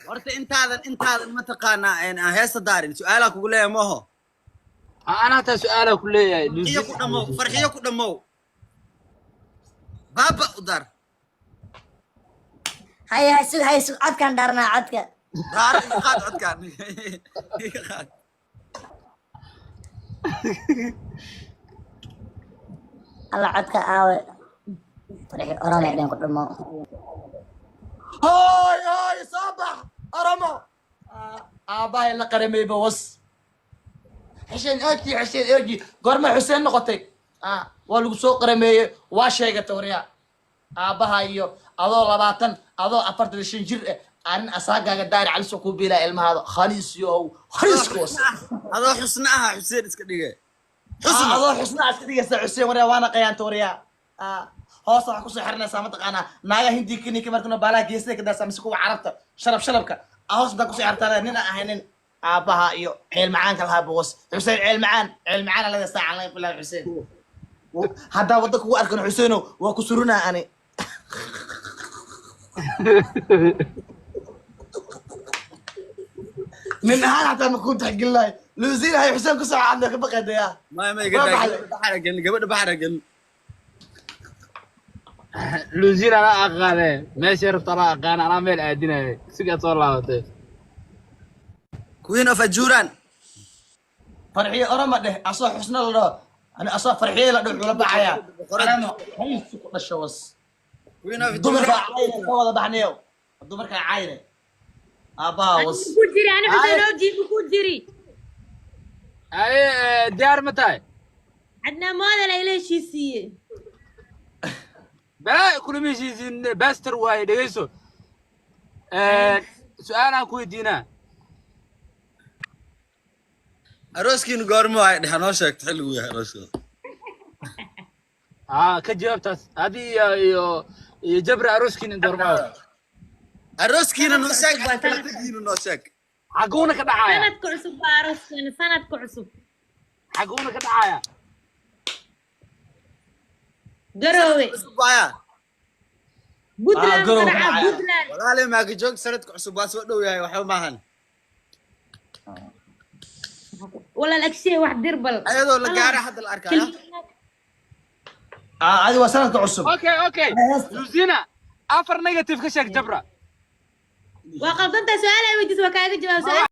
Horta intaadan mataqaanaa aan heesta daarin, su-aalaa kugu leeyahay mooho. Ana hataa su-aalaa ku leeyahay. Farxiyo ku dhammow, Farxiyo ku dhammow, baaba u daar. Hay, hay, sug, hay, sug, codkaan dhaarnaa, codka. Daar, iga qaad codkaan, iga qaad. Alla, codka aawe? Farxi Orome dhan ku dhamo. Hoy, hoy, soo bax, Oromo. Aabbahay la qaramayba was. Xuseen Ooji, Xuseen Ooji, goorma Xuseen noqotay? Waa lagu soo qarameeyey, waa sheegatay. Waryaa, aabbaha iyo adoo 20, adoo 45 jir eh, arin asaagaaga daari calisoo kuu biilaa ilmahaada. Khaniis yohow, khaniiska was. Adoo xusna aha Xuseen iska dhige. Xusna. Adoo xusna iska dhigaysa Xuseen. Waryaa, waana qayaanta. Waryaa, hoosta waxaa kusoo xiranaysaa, mataqaanaa, naaga hindi kininka markana baalaha geesada ka daasa mise kuwa Carabta shalab shalabka hoos intaa kusoo xirtaan. Nin aan ahaynin aabbaha iyo ceel macaanka lahaa boos Xuseen, ceel macaan, ceel macaan laga saacan laga bilaabo. Xuseen, haddaa wadda kugu arkan, Xuseenow, waa ku surunaa ani. Nin ahaan xataa ma kuu taxgelinayo. Luusiinahay Xuseen kusoo cadna ka baqadaya. Maya, maya. Waa gabadha baxday. Baxara gelin, gabadha baxara gelin. Luusin anaa aqaane, meeshay rabta anaa aqaane, anaa meel aadinaya. Sigaad soo laabatay. Queen of Ajuran. Farxiyo Oroma dheh, asoo Xusna la dhaho ani, asoo Farxiyo la dhaho wuxuu la baxayaa Oromo haysu ku dhasho was. Queen of Dumarkaa Ajuran. Cayne ka wada baxnayo, dumarkaa cayne aabbaha was. Ku jiri ani Xuseen Ooji ku jiri. Aye, diyaar ma tahay? Cadnaan Moodel ay la heshiisiiye. Balaa kulama heshiisin, baster waaye. Dhegeyso, su-aalaan ku weydiinaa. Arooskiinu goorma waay? Dhex noo sheegto xilligu yahay arooskooda. Aa, ka jawaabtaas adi iyo Jabri, arooskiina doormaa? Arooskiina noo sheeg, xafladiina noo sheeg. Xaguuna ka dhacaya? Sanadka cusub baa arooskeena, sanadka cusub. Xaguuna ka dhacaya? Garoowe. Cusub waaya. Puntland. Garoowe ka dhacaa. ka dhacaya. Puntland. Walaali maaka joog, sanadka cusub waa soo dhow yahay, waxba maahan. Walaal agshee wax dir bal. Ayadoo la gaara hadda la arkaya. Adi waa sanadka cusub. Okay, Luusina, afar negative ka sheeg Jabra. Waa qaldantaa, su-aal ay weydiisa waa kaaga jawaab su-aal.